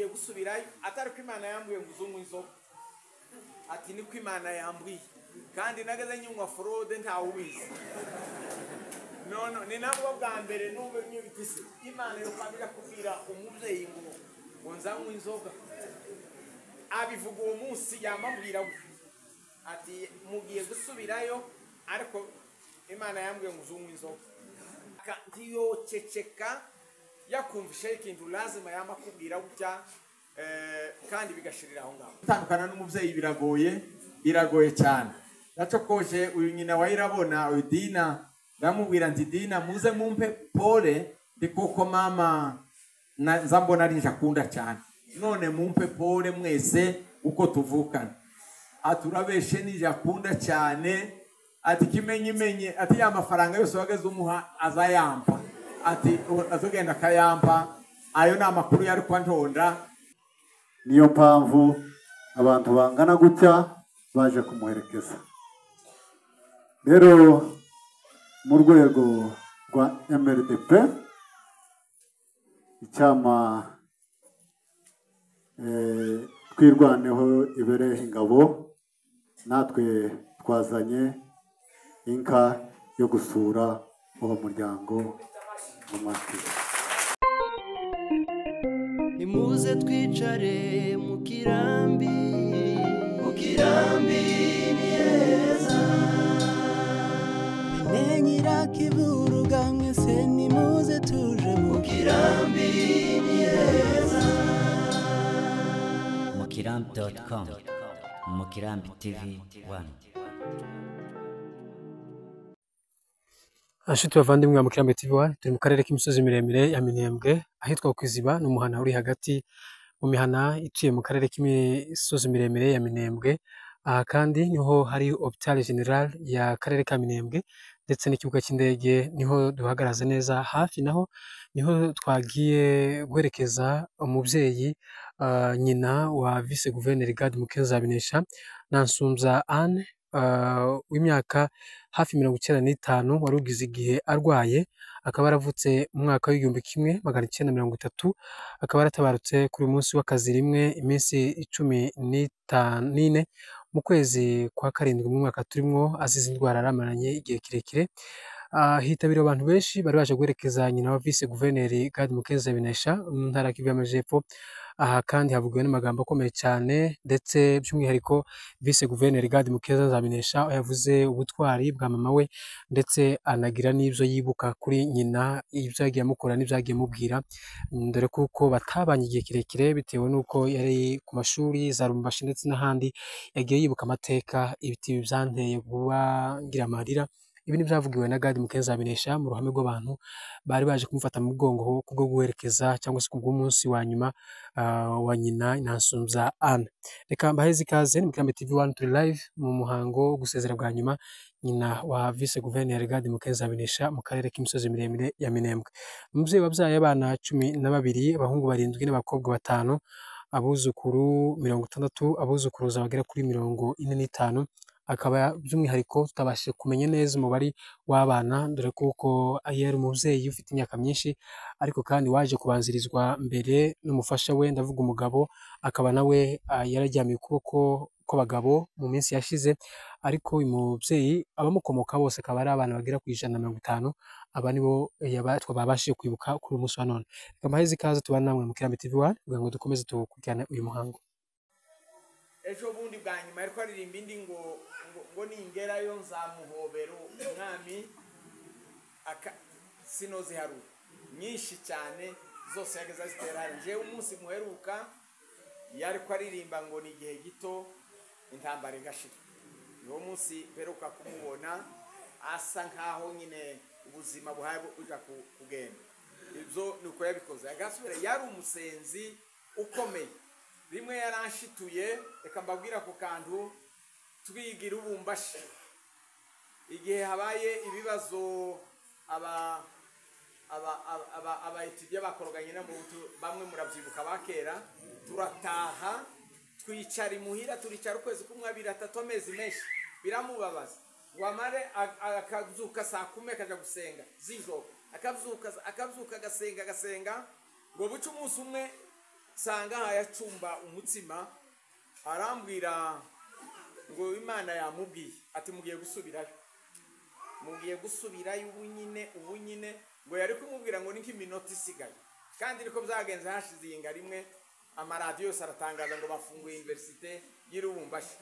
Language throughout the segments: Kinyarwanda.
Mugiye gusubirayo, atari ko Imana yambwiye ngo uzunywe inzoga, ati niko Imana yambwiye, kandi nageze nywa forode ntawe ubizi. None ni nabwo bwa mbere numva nyibitse Imana yo kwabira kubwira umubyeyi ngo nzanywe inzoga. Abivuga uwo munsi yamambwira ati mugiye gusubirayo, ariko Imana yambwiye ngo uzunywe inzoga. Ntiyoceceka yakumvisha ikintu lazima yamakubwira gutya, kandi bigashirira aho ngaho. Gutandukana n'umubyeyi biragoye, biragoye cyane. Nacokoje uyu nyina wa Irabona, uyu Dina, ndamubwira nti Dina muze mumpe pole, ndi kuko mama nza mbona ari nje akunda cyane, none mumpe pole mwese uko tuvukana. Aturabeshe nije akunda cyane, ati kimenye imenye, ati ya mafaranga yose wageze umuha azayampa, ati azogenda akayampa. Ayo ni amakuru yari kwa Ntonda. Niyo mpamvu abantu bangana gutya baje kumuherekeza. Rero mu rwego rwa MRDP, icyama Twirwaneho ibereho ingabo, natwe twazanye inka yo gusura uwo muryango mu matwi. Nimuze twicare mu kirambi, mu kirambi ni heza. Bene Nyirakiburuga mwese nimuze tuje mu kirambi ni heza. Mukirambi.com, Mukirambi TV 1. Inshuti bavandimwe ba Mukirambi TV 1, turi mu karere k'imisozi miremire ya Minembwe, ahitwa Kwiziba, ni umuhana uri hagati mu mihana iciye mu karere k'imisozi miremire ya Minembwe. Aha kandi niho hari Hôpital General ya karere ka Minembwe ndetse n'ikibuga cy'indege, niho duhagaraze neza. Hafi naho niho twagiye guherekeza umubyeyi nyina wa Vice Gouverneur Gad Mukiza Nzabinesha na Nsumbya Anne w'imyaka hafi 95 wari ugize igihe arwaye, akaba yaravutse mu mwaka w'1930, akaba yaratabarutse kuri uyu munsi w'akazi rimwe iminsi 14 mu kwezi kwa karindwi mu mwaka turimo, azize indwara aramaranye igihe kirekire. Hitabiriye abantu benshi bari baje guherekeza nyina wa Vice Gouverneur Gad Mukiza Nzabinesha mu ntara ya Kivu y'Amajepfo. Aha kandi havugiwe n'amagambo akomeye cyane, ndetse by'umwihariko Vice Gouverneur Gad Mukiza Nzabinesha yavuze ubutwari bwa mama we, ndetse anagira n'ibyo yibuka kuri nyina, ibyo yagiye amukora n'ibyo yagiye amubwira, dore kuko batabanye igihe kirekire bitewe n'uko yari ku mashuri za Lubumbashi ndetse n'ahandi, yagiye yibuka amateka. Ibiti byanteye kuba ngira amarira. Ibi ni byavugiwe na Gad Mukiza Nzabinesha mu ruhame rw'abantu bari baje kumufata mu mugongo kubwo guherekeza cyangwa se kubw'umunsi wa nyuma wa nyina Nsumbya Anne. Reka mbaheze ikaze ni Mukirambi TV 1, turi live mu muhango wo gusezera bwa nyuma nyina wa Vice Gouverneur Gad Mukiza Nzabinesha mu karere k'imisozi miremire ya Minembwe. Umubyeyi wabyaye abana 12, abahungu 7 n'abakobwa 5, abuzukuru 60, abuzukuruza bagera kuri 45. Akaba by'umwihariko tutabashije kumenya neza umubare w'abana, dore kuko yari umubyeyi ufite imyaka myinshi, ariko kandi waje kubanzirizwa mbere n'umufasha we, ndavuga umugabo, akaba nawe yararyamiye ukuboko kw'abagabo mu minsi yashize. Ariko uyu mubyeyi abamukomoka bose akaba ari abana bagera ku 150, aba nibo babashije kwibuka kuri uyu munsi wa none. Reka mbaheze ikaze tubane namwe mu Mukirambi TV 1 kugira ngo dukomeze dukurikirane uyu muhango. Ejo bundi bwa nyuma ariko aririmba indi ngo ngo ningerayo nzamuhobera umwami, sinoziharura nyinshi cyane zose yageze azitera. Njyewe umunsi muheruka yari ko aririmba ngo ni igihe gito intambara igashira. Niwo munsi mperuka kumubona asa nkaho nyine ubuzima buhaye buja kugenda. Ibyo nuko yabikoze agasubira. Yari umusenzi ukomeye. Rimwe yaranshituye, reka mbabwira ku kantu twigira ubumbashi. Igihe habaye ibibazo aba aba bakoroganye na mutu, bamwe murabyibuka bakera, turataha twicara imuhira, turicara ukwezi kumwe, abiri, atatu, amezi menshi, biramubabaza. Wamare akabyuka saa 10 akaja gusenga z'ijoro, akabyuka agasenga agasenga, ngo buce umunsi umwe Sanga hayacumba umutsima, arambwira ngo Imana yamubwiye ati mugiye gusubirayo, mugiye gusubirayo ubu nyine. Ngo yari kumubwira ngo ni nk'iminota isigaye, kandi niko byagenze. Hashize iyinga rimwe amaradiyo yose aratangaza ngo bafunguye universite y'Irubumbashi.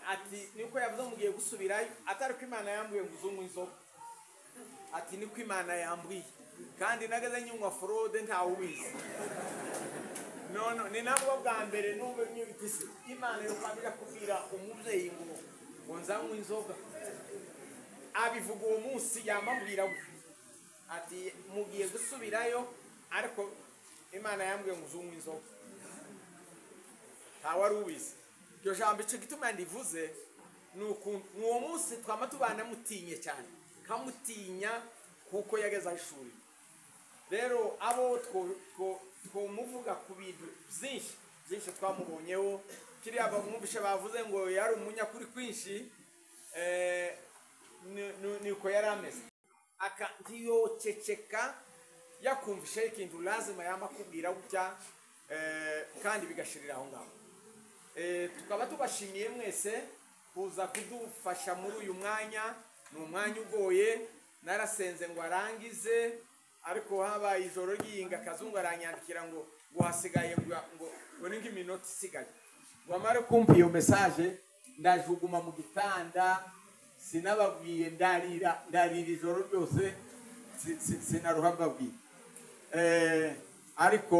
Ati niko yavuze mugiye gusubirayo, atari ko Imana yambwiye ngo uzunywe inzoga, ati niko Imana yambwiye, kandi nageze nyunywa fraude ntawe ubizi. No ni nabwo bwa mbere numva nyibitse Imana yo kwabira kubwira umubyeyi ngo nzanywe inzoga. Abivuga uwo munsi yamambwira ati mugiye gusubirayo, ariko Imana yambwiye ngo uzunywe inzoga, ntawe wari ubizi. Iryo jambo icyo gituma ndivuze ni uwo munsi twama tubana mutinye cyane, kamutinya kuko yageze aho ishuri. Rero abo twomuvuga ku bintu byinshi byinshi twamubonyeho, kiriya bamwumvishe bavuze ngo yari umunyakuri kwinshi, niko yari ameze. Ntiyoceceka, yakumvishe ikintu lazima yamakubwira gutya, kandi bigashirira aho ngaho. Tukaba tubashimiye mwese kuza kudufasha muri uyu mwanya. Ni umwanya ugoye, narasenze ngo arangize, ariko habaye ijoro ry'iyinga Kazungu aranyandikira ngo hasigaye ngo ni nk'iminota isigaye. Ngo amare kumpa iyo message, ndajuguma mu gitanda, sinababwiye, ndarira ijoro ryose, sinaruha mbabwiye. Ariko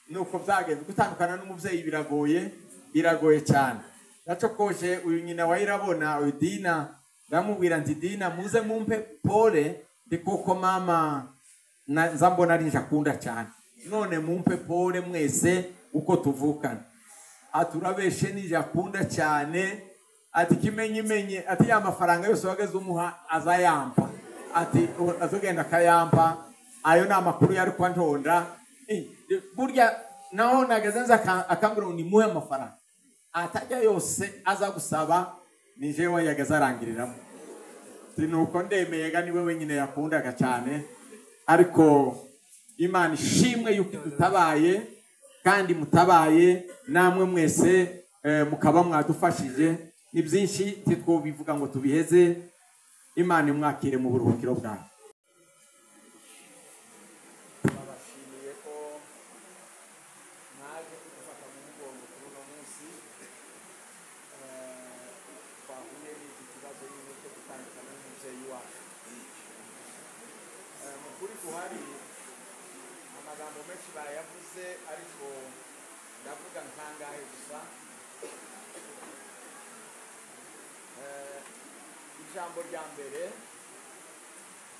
nuko byagenze. Gutandukana n'umubyeyi biragoye, biragoye cyane. Nacokoje uyu nyina wa Irabona, uyu Dina, ndamubwira nti Dina muze mumpe pole, ndi kuko mama nza mbona ari njakunda cyane, none mumpe pole mwese uko tuvukana. Aturabeshe nijakunda cyane, ati kimenye imenye, ati ya mafaranga yose wageze umuha azayampa, ati azogenda akayampa. Ayo ni amakuru yari kwantonda. Burya naho nageze nza akambwira ngo nimuhe amafaranga, atajya yose aza gusaba ni jewe yageze arangiriramo. Nuko ndemeye ga niwe wenyine yakundaga cyane. Ariko Imana ishimwe yuko idutabaye, kandi mutabaye namwe mwese mukaba mwadufashije. Ni byinshi titwobivuga ngo tubiheze. Imana imwakire mu buruhukiro bwayo. Babashimiye ko mwaje kudufata mu mugongo kuri uno munsi. Twahuye n'iki kibazo nyine cyo gutandukana n'umubyeyi wacu. Mu kuri guhari amagambo menshi bayavuze, ariko ndavuga nkangahe gusa. Ijambo rya mbere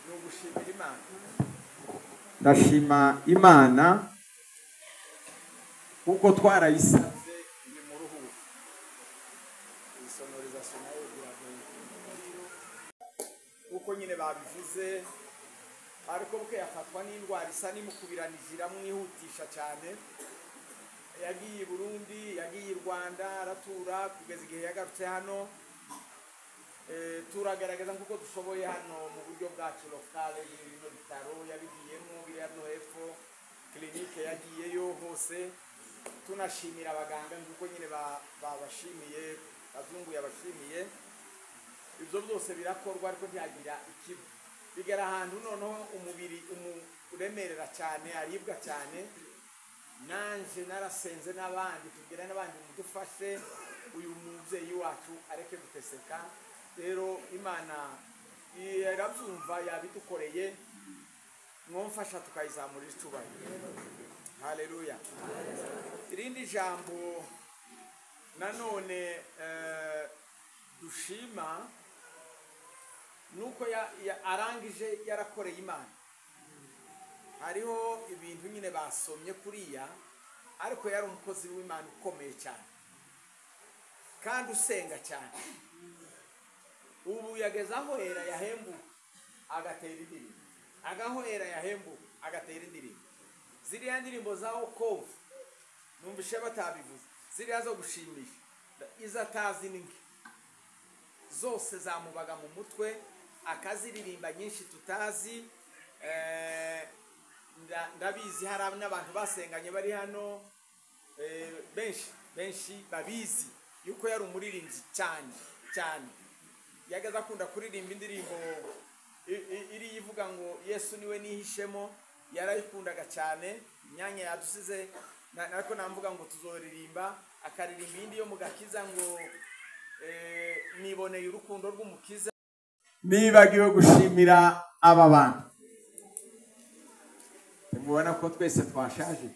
ni ugushimira Imana. Ndashima Imana kuko twarayisabye ni mu ruhu. Isonorisation nayo biragoye kuko nyine babivuze, ariko buke yafatwa n'indwara isa n'imukubiranije iramwihutisha cyane. Yagiye i Burundi, yagiye i Rwanda, aratura kugeza igihe yagarutse hano. Turagaragaza nkuko dushoboye hano mu buryo bwacu lokale, bino bitaro yabigiyemo, biriya no hepfo clinique yagiyeyo hose. Tunashimira abaganga nkuko nyine babashimiye, Kazungu yabashimiye. Ibyo byose birakorwa, ariko ntiyagira ikibi. Bigera ahantu noneho umubiri uremerera cyane, aribwa cyane. Nanje narasenze n'abandi, tubwira n'abandi mudufashe uyu mubyeyi wacu areke guteseka. Rero Imana irabyumva, yabidukoreye, mwomfasha tukayizamura icubahiro. Haleluya. Irindi jambo nanone dushima nuko arangije yarakoreye Imana. Hariho ibintu nyine basomye kuriya, ariko yari umukozi w'Imana ukomeye cyane kandi usenga cyane. Ubu yageze aho era yahembuka agatera indirimbo, agahera yahembuka agatera indirimbo. Ziriya ndirimbo za okovu numvishe batabivuze, ziriya zo gushimisha, izo atazi ninki zose zamubaga mu mutwe, akaziririmba nyinshi tutazi. Ndabizi hari n'abantu basenganye bari hano, benshi benshi babizi yuko yari umuririmbyi cyane cyane. Yagaze akunda kuririmba indirimbo iri ivuga ngo Yesu niwe nihishemo, yarayikundaga cyane. Imyanya yadusize ariko namvuga ngo tuzoririmba, akaririmba indi yo mu gakiza ngo niboneye urukundo rw'umukiza. Nibagiwe gushimira aba bantu, mubona ko twese twashaje.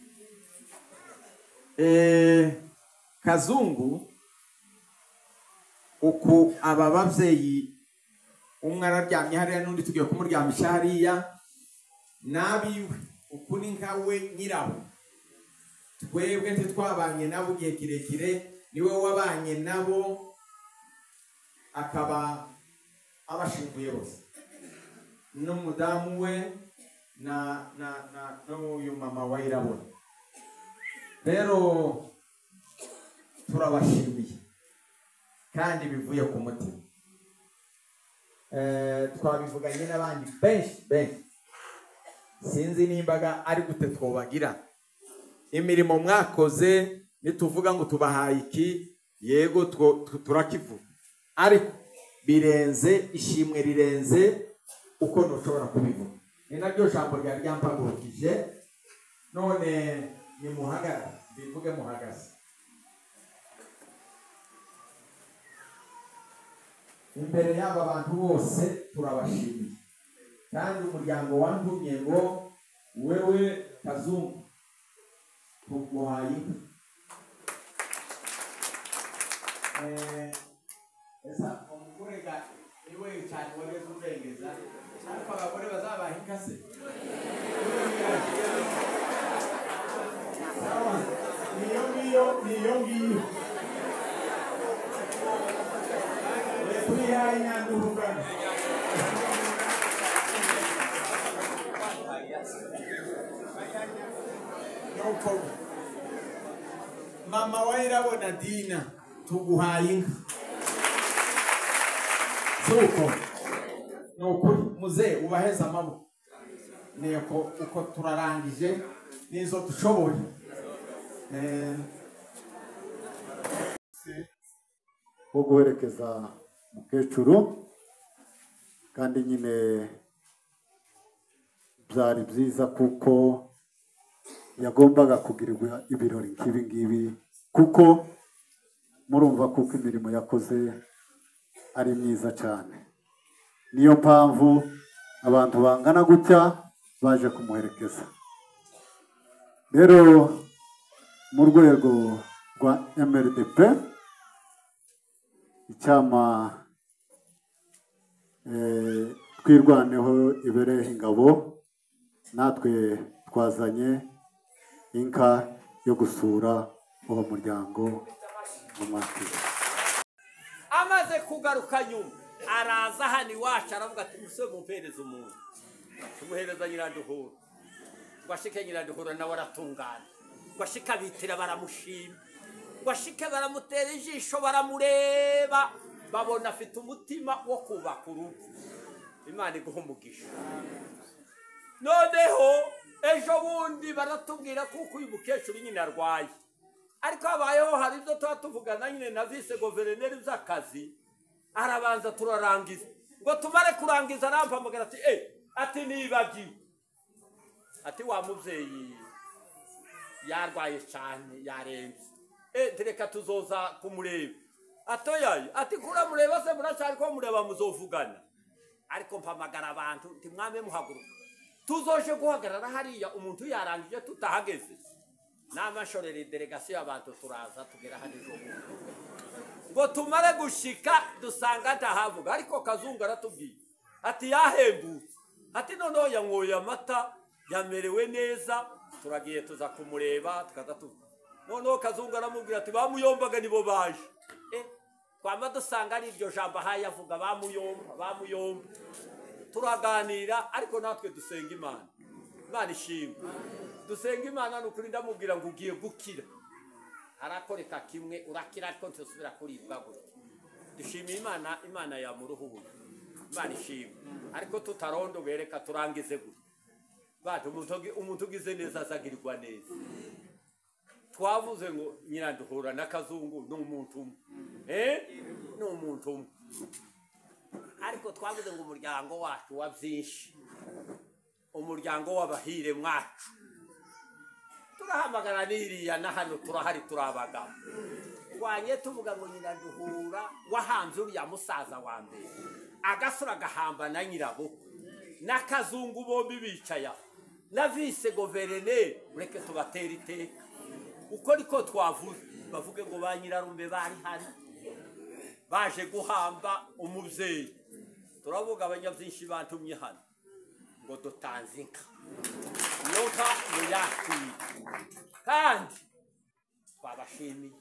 Kazungu uku aba babyeyi umwe araryamye hariya n'undi tugiye kumuryamisha hariya, nabiwe uku ni nkawe nyirawo. Twebwe ntitwabanye nabo igihe kirekire, niwe wabanye nabo akaba abashinguye bose, n'umudamu we na na na n'uyu mama wa Irabona. Rero turabashimiye kandi bivuye ku mutima. Twabivuganye n'abandi benshi benshi, sinzi nimbaga ari gute twobagira imirimo mwakoze. Nituvuga ngo tubahaye iki, yego turakivuga, ariko birenze ishimwe, rirenze uko ntushobora kubivuga. Ni naryo jambo ryari ryampagurukije, none nimuhagarare bivuge muhagaze imbere y'aba bantu bose. Turabashimiye kandi umuryango wantumye ngo wewe Kazungu tuguhaye inka. Esa umugore ga niwe cyane wageze urengeza, ariko abagore bazabaha inka se? Niyo ngiyo, niyo ngiyo tuyihaye Nyanduhugana. Nuko mama wa Irabona Dina tuguhaye inka. Suko nukuri muze ubaheza amaboko, niko uko turarangije nizo dushoboye. Wo guherekeza mukecuru, kandi nyine byari byiza kuko yagombaga kugirirwa ibirori nk'ibi ngibi, kuko murumva kuko imirimo yakoze ari myiza cyane. Niyo mpamvu abantu bangana gutya baje kumuherekeza. Rero mu rwego rwa MRDP, icyama Twirwaneho ibereho ingabo, natwe twazanye inka yo gusura uwo muryango mu mwakira. Amaze kugaruka nyuma araza hano iwacu aravuga ati musore mumpereze umuntu, tumuhereza Nyiranduhura. Ngo ashike Nyiranduhura nawe aratungana, ngo ashike abitira baramushima, ngo ashike baramutera ijisho baramureba, babona afite umutima wo kubaka urugo. Imana iguha umugisha. Noneho ejo bundi baratubwira kuko uyu mukecuru nyine arwaye, ariko habayeho hari ibyo tuba tuvugana nyine na vice guverineri by'akazi, arabanza turarangiza. Ngo tumare kurangiza arampamagara ati ati nibagiwe, ati wa mubyeyi yarwaye cyane yarembye, reka tuzoza kumureba. Atoyaye ati kuramureba se muracyari ko mureba muzovugana. Ariko mpamagara abantu nti mwame muhaguruka, tuzoje guhagarara hariya umuntu yarangije tutahageze. Namashorera delegasiyo y'abantu turaza tugera hano ejo bundi. Ngo tumare gushika dusanga ntahavuga, ariko Kazungu aratubwiye ati yahembutse, ati noneho yanyoye amata yamerewe neza, turagiye tuza kumureba tukaza tuvuga. Noneho Kazungu aramubwira ati bamuyombaga nibo baje. Twama dusanga ari iryo jambo ahaye avuga bamuyomba bamuyomba. Turaganira ariko natwe dusenga Imana. Imana ishimwe. Dusenga Imana nukuri ndamubwira ngo ugiye gukira. Arakoreka kimwe urakira ariko ntusubira kuribwa gutya. Dushimiye Imana, Imana yamuruhuye. Imana ishimwe. Ariko tutarondo bereka turangize gutya. Bantu, umuntu ugize neza azagirirwa neza. Twavuze ngo Nyiranduhura n'Akazungu ni umuntu umwe, ni umuntu umwe, ariko twavuze ngo umuryango wacu wa byinshi, umuryango w'abahire mwacu, turahamagara n'iriya na hano turahari, turi abagabo. Twanye tuvuga ngo Nyiranduhura wahanze uriya musaza wa mbere, agasura agahamba na nyirabukwe n'Akazungu, bombi bicaye aho na vice guverineri, ureke tubatera iteka. Uko niko twavuze, bavuge ngo ba nyirarume bari hano baje guhamba umubyeyi. Turavuga abanyabyinshi bantumye hano ngo dutanze inka, iyo nka muyakire, kandi twabashimiye,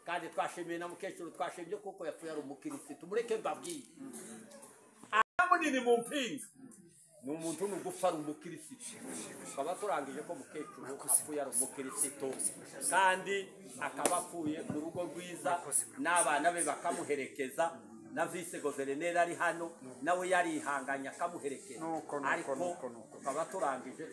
kandi twashimiye na mukecuru, twashimye kuko yapfuye ari umukirisitu. Mureke mbabwire, munini mu mpinga ni umuntu ni ugupfa ari umukirisitu. Tukaba turangije ko mukecuru apfuye ari umukirisitu, kandi akaba apfuye mu rugo rwiza n'abana be bakamuherekeza, na vice guverineri ari hano nawe yarihanganye akamuherekeza, ariko tukaba turangije.